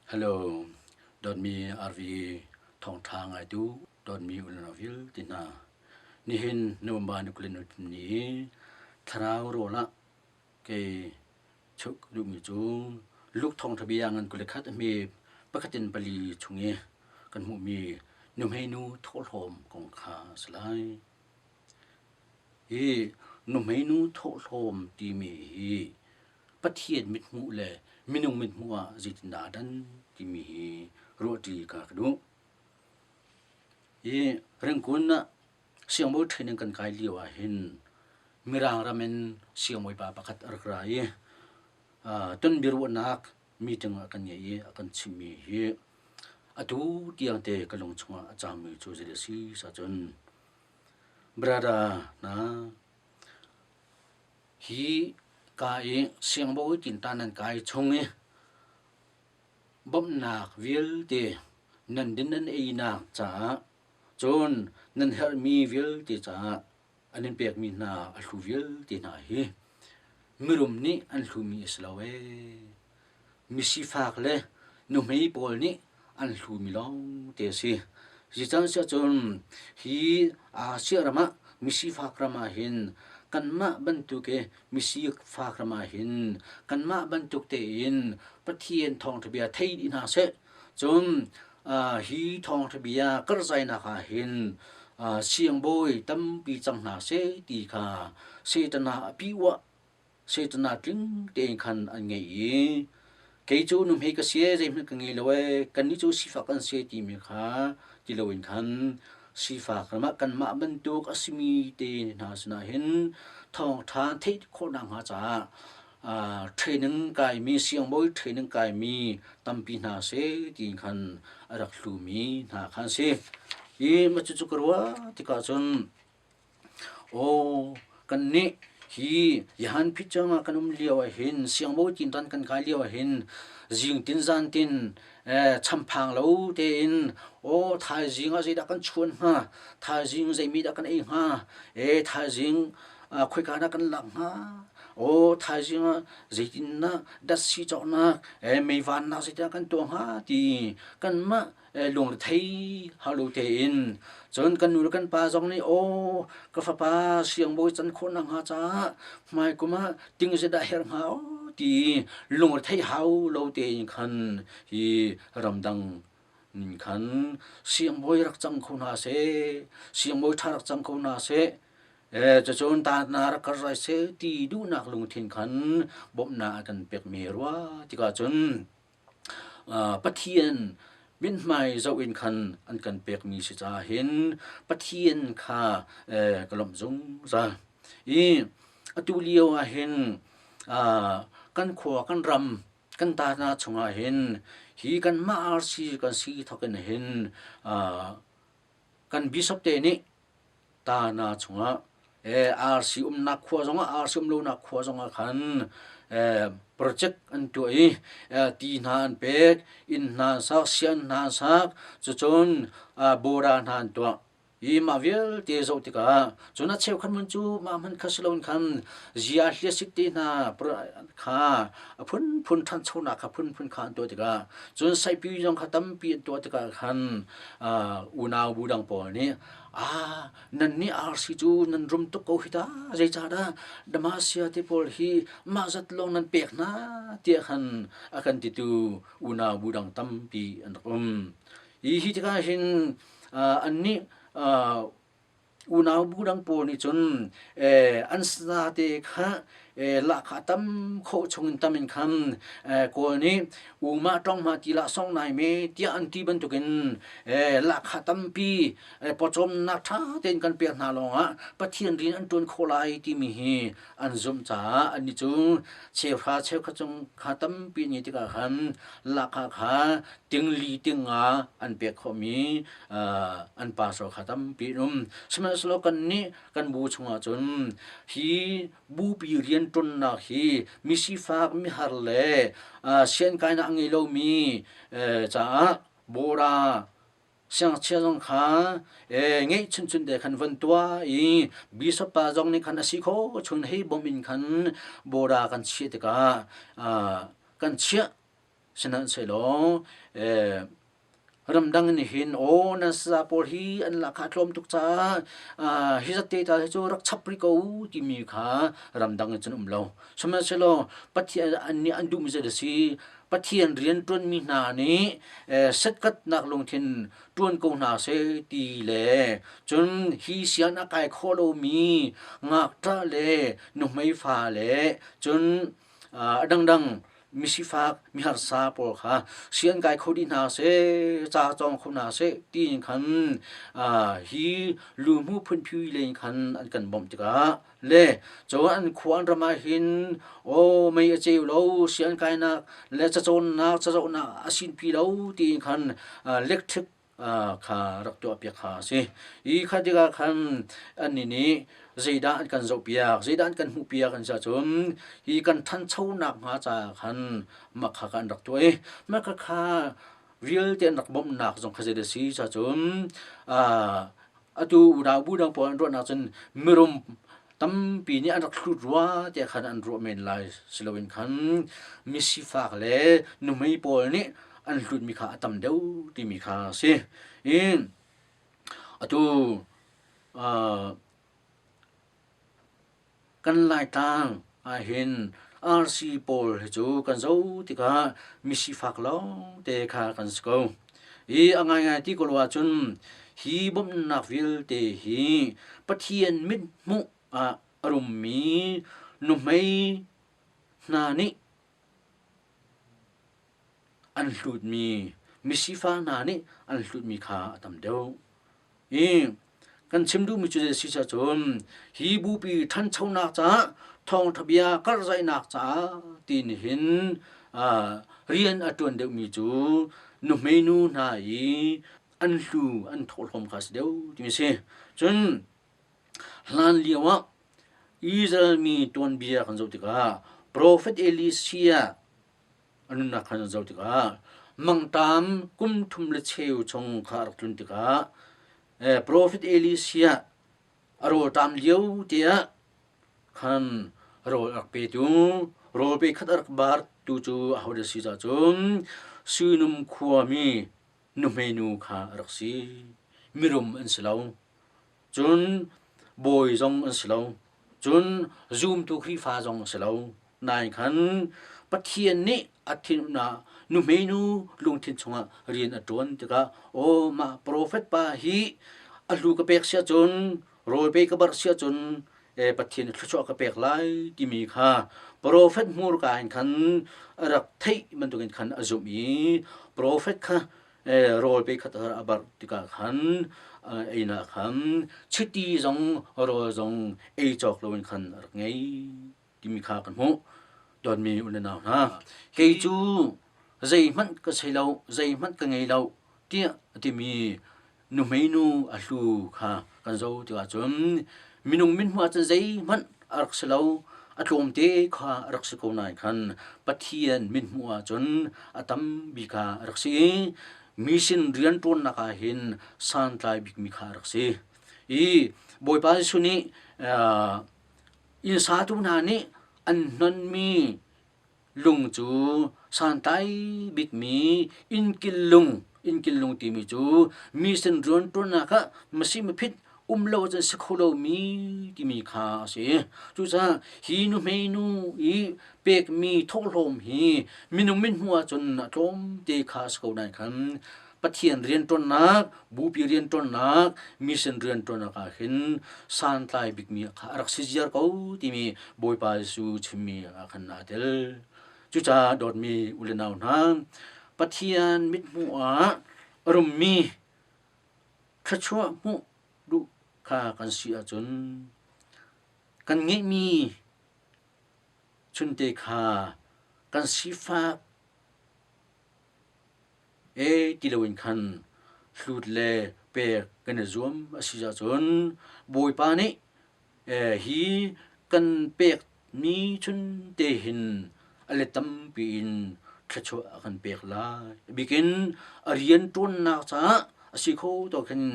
Hello, dawtmi RV thawngṭha ngaitu dawtmi unau vialte hna. Nihin November ni 25 ni i thlarau rawl ah kei chuk duhmi cu Luke thawngṭha bia ngan 21 a hme pakhat in pali chung i kan hmuhmi nuhmeinu thawhlawm kong kha a si lai. Hi nuhmeinu thawhlawm timi hi Pathian mithmuh le minung mithmuh ah zeitindah aa dan timi hi ruahṭi ka ka duh. Hi Ringkun ah siangbawi training kan kai lio ah hin Mirang ram in siangbawipa pakhat a rak ra i ton biaruahnak meeting ah kan ngei i a kan chimhmi hi atu tiang te ka lung chungah a caammi cu zei a si cun brother hna Hi ka i siangbawi tinta nan kai chung i bawmhnak vialte nan din nan einak caah cun nan herhmi vialte caah an in pekmi hna a hlu vialte hna hi mirum nih an hlumi a si lo ee. Misifak le nuhmei pawl nih an hlumi lawngte a si. Zeicahtiah hi Asia ram ah misifak ram ah hin kanmah bantuk i misifak ram ah hin kanmah bantuk tein Pathian thawngṭha bia thei dih hna seh. Cun hi thawngṭha bia karzainak ah hin siangbawi tampi cang hna seh ti kha Satan ah a piuah Satan ah tling tein khan an ngeih i kei cu nuhmei ka si ee zeihmanh ka ngei lo ee kannih cu sifak kan si timi kha ti loin khan sifak ram ah kanmah bantuk a simi te hna sinah hin thawngṭha theih khawh nakhnga caah training kaimi siangbawi training kaimi tampi hna seh tiin khan a rak hlumi hna kha an si. Hi mah cucu ka ruah tikah cun Aw, kannih hi Yahan Phitchang ah kan um lio ah hin siangbawi tinṭan kan kai lio ah hin zingtin zantin champhang lo tein aw thaizing ah zeidah kan chuan hnga thaizing zeimi dah kan ei hnga e thaizing khoika dah kan lak hnga aw thaizing ah zeitindah datsi cawknak meivannak zeitindah kan tuah hnga ti kanmah lungrethei hau tein cun kan nu le kan pa zong nih aw ka fapa siangbawi can khawh nakhnga caah hmaikum ah ting zeidah herh hnga aw ti lungrethei hau lo tein khan hi ramdang nin khan siangbawi rak cang kho hna seh siangbawi ṭha rak cang kho hna seh cucun ta na rak kar rai seh ti duhnak lungthin khan bawmhnak a kan pekmi rua tikah cun Pathian mithmai zoh in khan an kan pekmi si caah hin Pathian kha ka lawmh zungzal. I atu lio ah hin kan khua kan ram kan ta hna chungah hin hi kanmah RC kan si thawk in hin kan bishop te nih Tana chungah RC umnak khua zongah RC um lonak khua zongah khan project an tuah i ti hna an pek, inn hna an sak, sian hna an sak, cucun bora hna an tuah. I mah vialte zoh tikah cun a cheukhat hmun cu mah hman kha si loin khan zia hliasik te hna kha a phunphun ṭhanchonak kha phunphun kha an tuah tikah cun saipi zong kha tampi an tuah tikah khan unau bu dang pawl nih ah nannih RC cu nan rum tuk ko hi ta zeicahdah Damasia te pawl hi mah zat lawng nan pek hna tiah khan a kan titu unau bu dang tampi an rak um hi hi tikah hin annih Unau bu dang pawl nih cun an sate kha lahkhah tam khawh chungin tam in khan Kawl nih umah ṭonghmah ti lah song nai me tiah an ti bantukin lahkhah tampi pawcawmnak ṭha tein kan pek hna lawngah Pathian rian an ṭuan khawh lai timi hi an zumh caah annih cu cheuhra cheukhat cung kha tampi an ngeih tikah khan lahkhah kha tingli tinga an pek khawhmi an pastor kha tampi an um. Sihmanhsehlaw kannih kan bu chungah cun hi bupi rianṭuannak hi misifak mihar le siankainak a ngei lomi caah bawra siangchia zong kha ngeih chunchun te khan von tuah i bishop pa zong nih khan a si kho chun hei bawmh in khan bawra kan chiah tikah kan chiah. Sihmanhsehlaw ramdang nih hin aw nan saza pawl hi an lahkhah a tlawm tuk caah hi zat te tal hi cu rak chap rih ko u timi kha ramdang in cun um lo. Sihmanhsehlaw Pathian an nih an duhmi zei a si? Pathian rian ṭuanmi hna nih setkatnak lungthin ṭuan ko hna seh ti le cun hi sian a kai khawh lomi ngakṭah le nuhmei fa le cun a dangdang misifak miharsa pawl kha sian kai kho dih hna seh ca cawng kho hna seh tiin khan hi luhmu phunphi len khan an kan bawmh tikah le cun an khua an ram ah hin aw mei a ceu lo sian kainak le cacawnnak cazohnak a sinpi lo tiin khan electric kha rak tuahpiak kha a si. Hi kha tikah khan annih nih zeidah an kan zohpiak, zeidah an kan hmuhpiak an si ahcun hi kan ṭhanchonak hnga caah khan mah kha an rak tuah i mah kha vialte an rak bawmhnak zong kha zei a si cun atu unau bu dang pawl an ruahnak cun mirum tampi nih an rak hlut rua tiah khan an ruah men lai si loin khan misifak le nuhmei pawl nih an hlutmi kha a tam deuh timi kha a si. I atu kan Laitlang ahhin RC pawl hi cu kan zoh tikah misifak lawngte kha kan si ko. I a ngaingai ti ko lo ahcun hi bawmhnak vialte hi Pathian mithmuh ah a rummi nuhmei hna nih an hlutmi misifak hna nih an hlutmi kha a tam deuh. I kan chim duhmi cu zei a si cun hi bupi ṭhanchonak caah thawngṭha bia karhzaihnak caah ti hin rian a ṭuan deuhmi cu nuhmei nu hna i an hlu an thawhlawm kha a si deuh timi a si. Cun hlan lio ah Israel mi tuanbia kan zoh tikah profet Elisha a nunnak kha kan zoh tikah mangṭam kum thum le cheu chung kha a rak tlun tikah profet Elisha a rawlṭam lio te ah khan rawl a rak petu rawl pe khat a rak bartu cu ahodah a si caah cun Sinum khuami nuhmei nu kha a rak si. Mirum an si lo. Cun bawi zong an si lo. Cun zumtu Khrihfa zong a si lo. Nain khan Pathian nih a thinhnak nuhmei nu lungthin chungah rian a ṭuan tikah aw mah profet pa hi a hlu ka pek siah cun rawl pe ka barh siah cun Pathian thluachuah ka pek lai timi kha profet hmurka in khan a rak theih bantukin khan a zumh i profet kha rawl pe khat a barh tikah khan einak khan chiti zong rawl zong ei cawk loin khan a rak ngei timi kha kan hmuh. Dawtmi u le nau hna, kei cu zeihmanh ka sei lo, zeihmanh ka ngei lo tiah a timi nuhmei nu a hlu kha kan zoh tikah cun minung mithmuh ahcun zeihmanh a rak si lo, a tlawmte kha a rak si ko nain khan Pathian mithmuh ahcun a tam bik kha a rak si i mi sin rianṭuannak ah hin santlai bikmi kha a rak si. I Bawipa Jesuh nih Inn satu hna nih an hnonmi lung cu santlai bikmi innkil lung, innkil lung timi cu mi sin rianṭuannak ah masi maphit um lo ahcun si kho lomi timi kha a si. Cucaah hi nuhmei nu i pekmi thawhlawm hi minung mithmuh ahcun a tlawmte kha a si ko nain khan Pathian rianṭuannak, bupi rianṭuannak, mission rianṭuannak ah hin santlai bikmi kha a rak si ziar ko timi Bawipa Jesuh chimmi ah khan aa tel. Cucaah dawtmi u le nau hna, Pathian mithmuh ah a rummi thluachuah hmuh duh kha kan si ahcun kan ngeihmi chunte kha kan sifak E ti loin khan hlut le pek kan i zuam a si ahcun Bawipa nih hi kan pekmi chun te hin a let tampi in thluachuah a kan pek lai. A bikin a rian ṭuannak caah a si kho tawk hin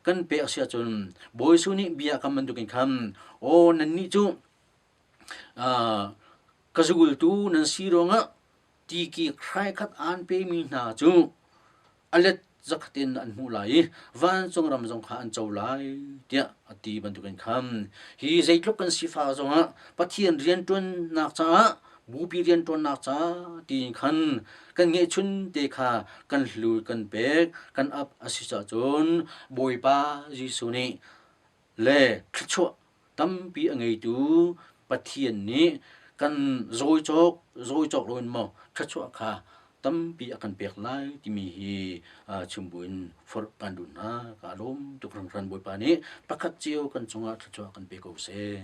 kan pek a si ahcun Bawi Jesuh nih bia a kam bantukin khan aw nannih cu ka zultu nan si ruangah. Tiki hraikhat aan pemi hna cu a let zakhat in an hmuh lai i vancung ram zong kha an co lai tiah a ti bantukin khan hi zeitluk kan sifah zongah Pathian rianṭuannak caah bupi rianṭuannak ca tiin khan kan ngeihchun te kha kan hlu kan pek kan ap a si cun Bawipa Jesuh nih le thluachuah tampi a ngeitu Pathian nih kan zawi cawk zawi cawk loin maw thluachuah kha tampi a kan pek lai timi hi chim buin forh kan duh hna. Ka lawm tuk hringhran Bawipa nih pakhat cio kan cungah thluachuah kan pe ko seh.